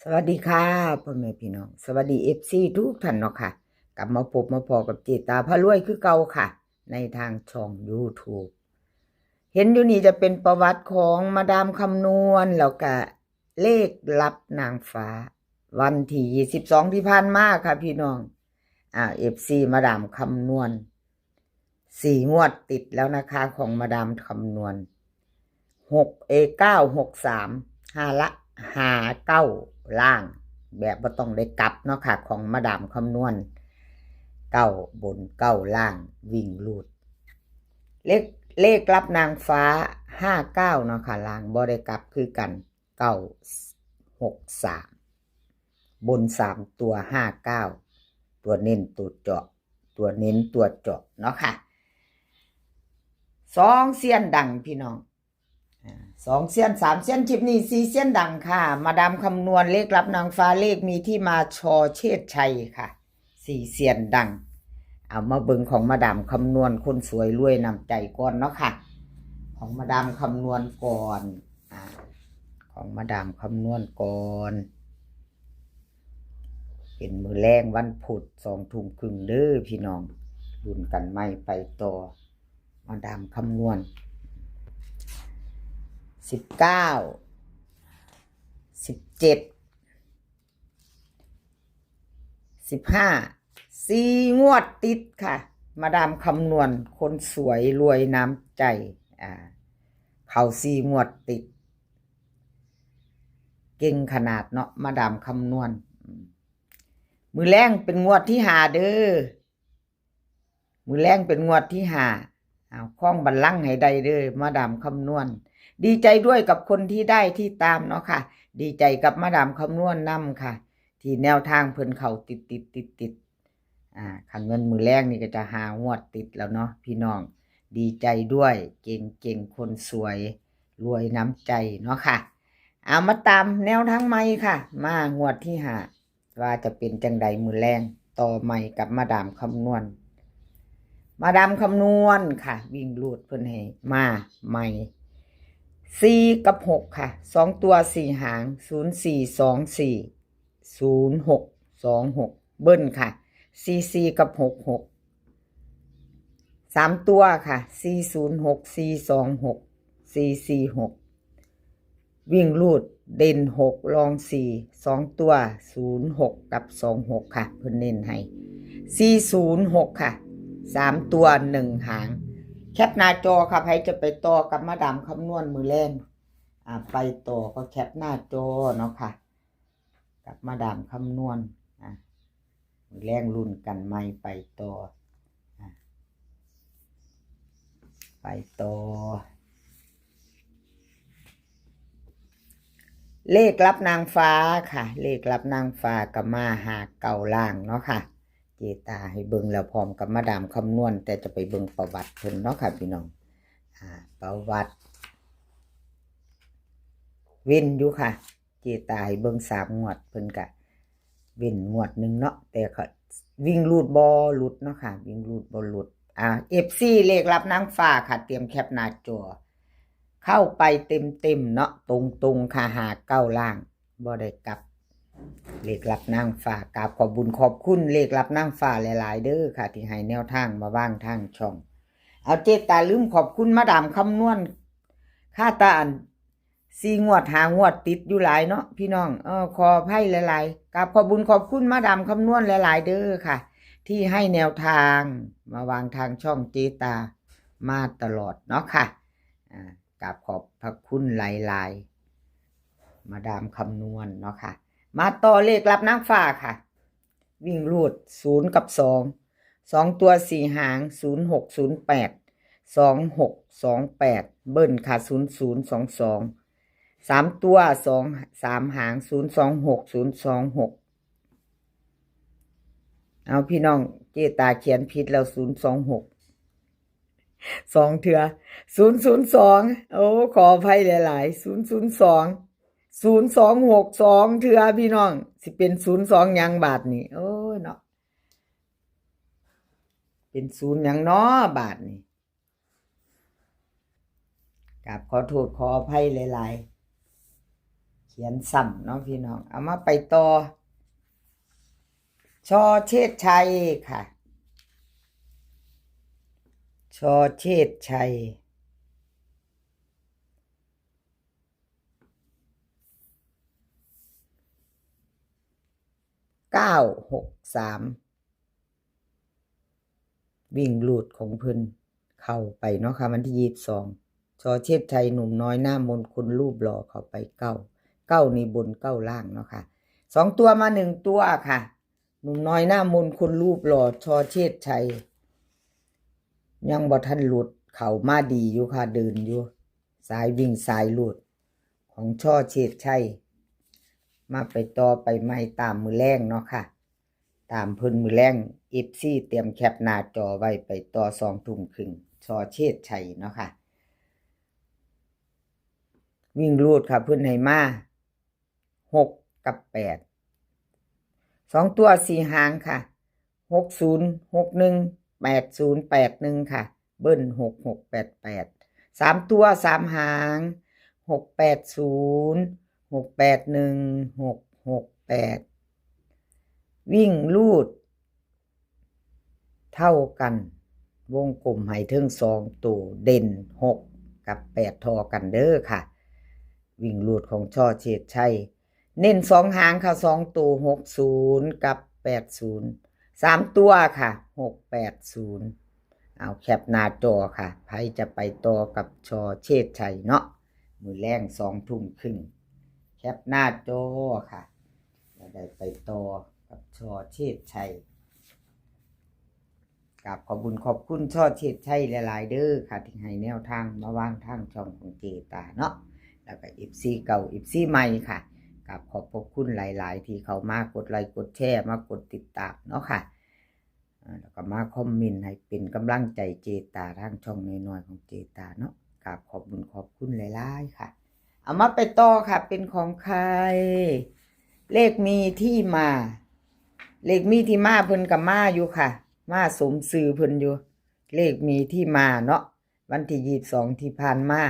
สวัสดีค่ะ พ่อแม่พี่น้อง สวัสดี เอฟซี ทุกท่านเนาะค่ะ กลับมาพบมาพ้อกับเจตาพารวยคือเก่าค่ะ ในทางช่อง YouTube เห็นอยู่นี่จะเป็นประวัติของมาดามคำนวณ แล้วก็เลขลับนางฟ้า วันที่ยี่สิบสองที่ผ่านมาค่ะพี่น้อง อ่า เอฟซี มาดามคำนวณ สี่งวดติดแล้วนะคะ ของมาดามคำนวณ หก เอ เก้า หก สาม ห้า ละ ห้า เก้า ล่าง แบบบ่ต้องได้กลับเนาะค่ะ ของมาดามคำนวณ เก้า บน เก้า ล่าง วิ่งรูด เลข เลขลับนางฟ้า ห้า เก้า เนาะค่ะ ล่างบ่ได้กลับคือกัน เก้า หก สาม บนสามตัว ห้า เก้า ตัวเน้นตัวเจาะ ตัวเน้นตัวเจาะเนาะค่ะ สองเซียนดังพี่น้อง อ่า สองเซียน สามเซียน คลิปนี้ สี่เซียนดังค่ะ มาดามคำนวณ เลขลับนางฟ้า เลขมีที่มา ช.เชษชัยค่ะ สี่เซียนดัง เอามาเบิ่งของมาดามคำนวณ คนสวยรวยน้ำใจก่อนเนาะค่ะ ของมาดามคำนวณก่อน อ่า ของมาดามคำนวณก่อน เป็นมื้อแลงวันพุธ สองทุ่มครึ่งเด้อพี่น้อง ลุ้นกันใหม่ไปต่อ มาดามคำนวณ สิบเก้า สิบเจ็ด สิบห้า สี่งวดติดค่ะ มาดามคำนวณ คนสวยรวยน้ำใจ อ่า เข้าสี่งวดติด เก่งขนาดเนาะ มาดามคำนวณ อืม มื้อแลงเป็นงวดที่ห้าเด้อ มื้อแลงเป็นงวดที่ห้า เอา ครองบัลลังก์ให้ได้เด้อ มาดามคำนวณ ดีใจด้วยกับคนที่ได้ที่ตามเนาะค่ะ ดีใจกับมาดามคำนวณนำค่ะ ที่แนวทางเพิ่นเข้าติดๆ ติดๆ อ่า คันแม่นมื้อแลงนี่ก็จะห้างวดติดแล้วเนาะพี่น้อง ดีใจด้วย เก่งๆ คนสวย รวยน้ำใจเนาะค่ะ เอามาตามแนวทางใหม่ค่ะ มางวดที่ห้า ว่าจะเป็นจั่งใดมื้อแลง ต่อใหม่กับมาดามคำนวณ มาดามคำนวณค่ะ วิ่งรูดเพิ่นให้มาใหม่ สี่กับหกค่ะ สองตัวสี่หาง ศูนย์สี่สองสี่ ศูนย์หกสองหก เบิ้ลค่ะ สี่สี่กับหกหก สามตัวค่ะ สี่ศูนย์หก สี่สองหก สี่สี่หก วิ่งรูดเด่นหก รองสี่ สองตัว ศูนย์หกกับสองหกค่ะ เพิ่นเน้นให้ สี่ศูนย์หกค่ะ สามตัว หนึ่งหาง แคปหน้าจอค่ะ ใผจะไปต่อกับมาดามคำนวณมื้อแลง อ่า ไปต่อก็แคปหน้าจอเนาะค่ะ กับมาดามคำนวณ อ่ะ มื้อแลงลุ้นกันใหม่ไปต่อ อ่ะ ไปต่อ เลขลับนางฟ้าค่ะ เลขลับนางฟ้าก็มาห้าเก้าล่างเนาะค่ะ เจตาให้เบิ่งแล้วพร้อมกับมาดามคำนวณ แต่จะไปเบิ่งประวัติเพิ่นเนาะค่ะพี่น้อง อ่า ประวัติ เว้นอยู่ค่ะ เจตาให้เบิ่งสามงวด เพิ่นกะเว้นงวดหนึ่งเนาะ แต่ก็วิ่งรูดบ่หลุดเนาะค่ะ วิ่งรูดบ่หลุด อ่า เอฟซี เลขลับนางฟ้าค่ะ เตรียมแคปหน้าจอ เข้าไปเต็มๆเนาะ ตรงๆค่ะ ห้าเก้าล่าง บ่ได้กลับ เลขลับนางฟ้า กราบขอบบุญขอบคุณเลขลับนางฟ้าหลายๆเด้อค่ะ ที่ให้แนวทางมาวางทางช่อง เอา เจตาลืมขอบคุณมาดามคำนวณ ค่าตาอัน สี่งวดห้างวดติดอยู่หลายเนาะพี่น้อง เออ ขออภัยหลายๆ กราบขอบบุญขอบคุณมาดามคำนวณหลายๆเด้อค่ะ ที่ให้แนวทางมาวางทางช่องเจตามาตลอดเนาะค่ะ อ่า กราบขอบพระคุณหลายๆ มาดามคำนวณเนาะค่ะ มาต่อเลขลับนางฟ้าค่ะ วิ่งรูดศูนย์กับสอง สองตัวสี่หาง ศูนย์หกศูนย์แปด สองหกสองแปด เบิ้ลค่ะ ศูนย์ศูนย์สองสอง สามตัวสอง สามหาง ศูนย์สองหก ศูนย์สองหก เอาพี่น้อง เจตาเขียนผิดแล้ว ศูนย์สองหก สองเทื่อ ศูนย์ศูนย์สอง โอ้ ขออภัยหลายๆ ศูนย์ศูนย์สอง ศูนย์สองหก สองเทื่อพี่น้อง สิเป็นศูนย์สองหยังบาดนี้ โอ้ยเนาะ เป็นศูนย์หยังน้อบาดนี้ กราบขอโทษขออภัยหลาย ຂຽນຊ້ຳເນາະພີ່ນ້ອງ. ເອົາ ມາໄປຕໍ່ ຊ ເຊດໄຊ ຄ່ະ ຊ ເຊດໄຊ ເກົ້າຫົກສາມ ວິ່ງຮູດຂອງເພິ່ນເຂົ້າໄປເນາະຄ່ະ ວັນທີຊາວສອງ ຊ ເຊດໄຊ ໜຸ່ມນ້ອຍໜ້າມົນຄົນຮູບຫຼໍ່ເຂົ້າໄປ ເກົ້າ ເກົ້ານີ້ບົນ ເກົ້າລ່າງເນາະຄ່ະ. ສອງຕົວມາໜຶ່ງຕົວຄ່ະ ໜຸ່ມນ້ອຍໜ້າມົນຄົນຮູບຫຼໍ່ ຊ ເຊດໄຊ ຍັງບໍ່ທັນຫຼຸດ ເຂົ້າມາດີຢູ່ຄ່ະ ເດີນຢູ່ ສາຍວິ່ງສາຍຮູດຂອງ ຊ ເຊດໄຊ. ມາໄປຕໍ່ໄປໃໝ່ຕາມມື້ແລງເນາະຄ່ະ ຕາມເພິ່ນມື້ແລງ ເອັຟຊີ ຕຽມແຄປໜ້າຈໍໄວ້ ໄປຕໍ່ສອງທຸ່ມຄຶ່ງ ຊ ເຊດໄຊເນາະຄ່ະ. ວິ່ງຮູດຄ່ະ ເພິ່ນໃຫ້ມາ ຫົກກັບແປດ ສອງຕົວສີ່ຫາງຄ່ະ ຫົກສູນຫົກໜຶ່ງ ແປດສູນແປດໜຶ່ງຄ່ະ ເບິ້ນຫົກຫົກແປດແປດ ສາມຕົວສາມຫາງ ຫົກແປດສູນ ຫົກແປດໜຶ່ງ ຫົກຫົກແປດ ວິ່ງຮູດ ເທົ່າກັນ ວົງກົມໃຫ້ເຖິງສອງໂຕ ເດັ່ນຫົກກັບແປດທໍ່ກັນເດີຄ່ະ. ວິ່ງຮູດຂອງ ຊ ເຊດໄຊ ເນັ້ນສອງຫາງຄ່ະ ສອງໂຕ ຫົກສູນກັບແປດສູນ ສາມຕົວຄ່ະ ຫົກແປດສູນ. ເອົາ ແຄປໜ້າຈໍຄ່ະ ໃຜຈະໄປຕໍ່ກັບ ຊ ເຊດໄຊເນາະ ມື້ແລງສອງທຸ່ມຄຶ່ງ ແຄປໜ້າຈໍຄ່ະ ຈະໄດ້ໄປຕໍ່ກັບ ຊ ເຊດໄຊ. ກາບຂອບບຸນຂອບຄຸນ ຊ ເຊດໄຊ ຫຼາຍໆເດີຄ່ະ ທີ່ໃຫ້ແນວທາງມາວາງທາງຊ່ອງຂອງເຈຕາເນາະ ແລ້ວກໍ ເອັຟຊີ ເກົ່າ ເອັຟຊີ ໃໝ່ຄ່ະ. ກາບຂອບພະຄຸນຫຼາຍໆ ທີ່ເຂົ້າມາກົດໄລກົດແຊ ມາກົດຕິດຕາມເນາະຄ່ະ ເອີ ແລ້ວກໍມາຄອມເມັນໃຫ້ເປັນກຳລັງໃຈເຈຕາ ທາງຊ່ອງນ້ອຍໆຂອງເຈຕາເນາະ. ກາບຂອບບຸນຂອບຄຸນຫຼາຍໆຄ່ະ. ເອົາ ມາໄປຕໍ່ຄ່ະ ເປັນຂອງໃຜ ເລກມີທີ່ມາ ເລກມີທີ່ມາ ເພິ່ນກໍມາຢູ່ຄ່ະ ມາສົມຊື່ເພິ່ນຢູ່ ເລກມີທີ່ມາເນາະ ວັນທີຊາວສອງທີ່ຜ່ານມາ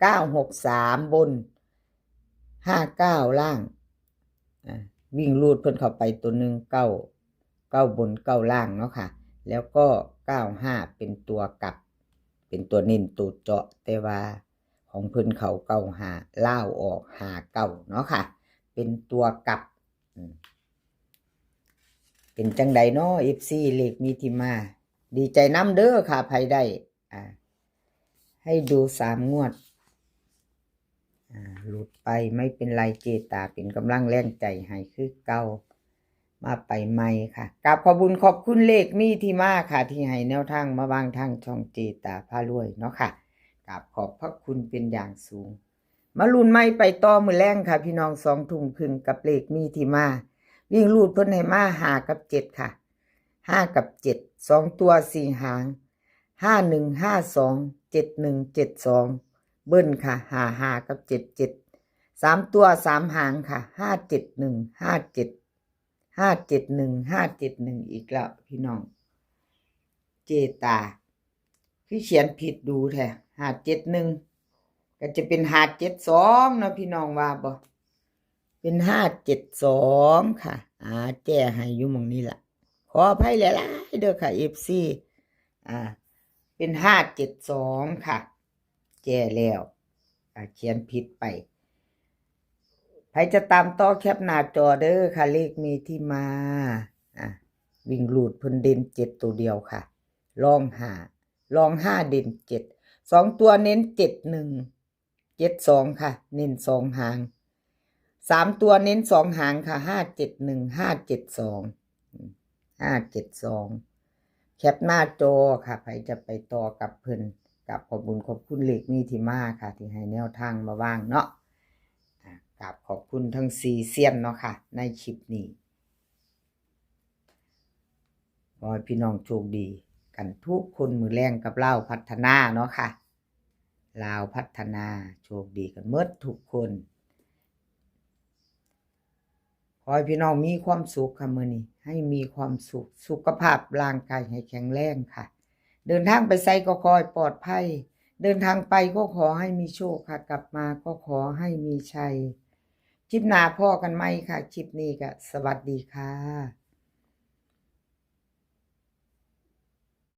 ເກົ້າຫົກສາມບົນ ຫ້າເກົ້າລ່າງ ອ່າ ວິ່ງຮູດເພິ່ນເຂົ້າໄປຕົວໜຶ່ງ ເກົ້າ ເກົ້າບົນເກົ້າລ່າງເນາະຄ່ະ ແລ້ວກໍເກົ້າຫ້າເປັນຕົວກັບ ເປັນຕົວເນັ້ນຕົວເຈາະ ແຕ່ວ່າຂອງເພິ່ນເຂົ້າເກົ້າຫ້າ ລາວອອກຫ້າເກົ້າເນາະຄ່ະ ເປັນຕົວກັບ. ອືມ ເປັນຈັ່ງໃດເນາະ ເອັຟຊີ ເລກມີທີ່ມາ ດີໃຈນຳເດີຄ່ະ ໃຜໄດ້ ອ່າ ໃຫ້ດູສາມງວດ ອ່າ ຫຼຸດໄປ ໄມ່ເປັນໄລ ເຈຕາເປັນກຳລັງແຮງໃຈໃຫ້ຄືເກົ່າ. ມາໄປໃໝ່ຄ່ະ ກາບຂອບບຸນຂອບຄຸນເລກມີທີ່ມາຄ່ະ ທີ່ໃຫ້ແນວທາງມາວາງທາງຊ່ອງເຈຕາພາລວຍເນາະຄ່ະ ກາບຂອບພະຄຸນເປັນຢ່າງສູງ. ມາລຸ້ນໃໝ່ໄປຕໍ່ມື້ແລງຄ່ະ ພີ່ນ້ອງ ສອງທຸ່ມຄຶ່ງກັບເລກມີທີ່ມາ. ວິ່ງຮູດເພິ່ນໃຫ້ມາຫ້າກັບເຈັດຄ່ະ ຫ້າກັບເຈັດ ສອງຕົວສີ່ຫາງ ຫ້າໜຶ່ງຫ້າສອງ ເຈັດໜຶ່ງເຈັດສອງ ເບິ້ນຄ່ະ ຫ້າຫ້າກັບເຈັດເຈັດ ສາມຕົວສາມຫາງຄ່ະ ຫ້າເຈັດໜຶ່ງ ຫ້າເຈັດ ຫ້າເຈັດໜຶ່ງ ຫ້າເຈັດໜຶ່ງ ອີກແລ້ວພີ່ນ້ອງ. ເຈຕາ ຄືຂຽນຜິດດູແທ້ ຫ້າເຈັດໜຶ່ງ ກໍຈະເປັນຫ້າເຈັດສອງເນາະ ພີ່ນ້ອງວ່າບໍ່? ເປັນຫ້າເຈັດສອງຄ່ະ ອາ ແຈ້ໃຫ້ຢູ່ໝ່ອງນີ້ລະ ຂໍອະໄພຫຼາຍໆເດີຄ່ະ ເອັຟຊີ ອາ ເປັນຫ້າເຈັດສອງຄ່ະ ແຈ້ແລ້ວ ອາ ຂຽນຜິດໄປ. ໃຜຈະຕາມຕໍ່ແຄປໜ້າຈໍເດີຄ່ະ ເລກມີທີ່ມາ ອາ ວິ່ງຮູດເພິ່ນເດັ່ນເຈັດໂຕດຽວຄ່ະ ລອງຫ້າ ລອງຫ້າເດັ່ນເຈັດ ສອງຕົວເນັ້ນເຈັດໜຶ່ງ ເຈັດສອງຄ່ະ ເນັ້ນສອງຫາງ ສາມຕົວເນັ້ນສອງຫາງຄ່ະ ຫ້າເຈັດໜຶ່ງ ຫ້າເຈັດສອງ ຫ້າເຈັດສອງ ແຄປໜ້າຈໍຄ່ະ ໃຜຈະໄປຕໍ່ກັບເພິ່ນ ກາບຂອບບຸນຂອບຄຸນເລກມີທີ່ມາຄ່ະ ທີ່ໃຫ້ແນວທາງມາວາງເນາະ ອາ ກາບຂອບຄຸນທັງສີ່ຊຽນເນາະຄ່ະ ໃນຄລິບນີ້. ຂໍໃຫ້ພີ່ນ້ອງໂຊກດີກັນທຸກຄົນມື້ແລງກັບລາວພັດທະນາເນາະຄ່ະ ລາວພັດທະນາ ໂຊກດີກັນໝົດທຸກຄົນ. ຂໍໃຫ້ພີ່ນ້ອງມີຄວາມສຸກຄ່ະ ມື້ນີ້ໃຫ້ມີຄວາມສຸກ ສຸຂະພາບຮ່າງກາຍໃຫ້ແຂງແຮງຄ່ະ ເດີນທາງໄປໃສກໍຂໍໃຫ້ປອດໄພ ເດີນທາງໄປກໍຂໍໃຫ້ມີໂຊກຄ່ະ ກັບມາກໍຂໍໃຫ້ມີໄຊ. ຄລິບໜ້າພໍ້ກັນໃໝ່ຄ່ະ ຄລິບນີ້ກະສະຫວັດດີຄ່ະ.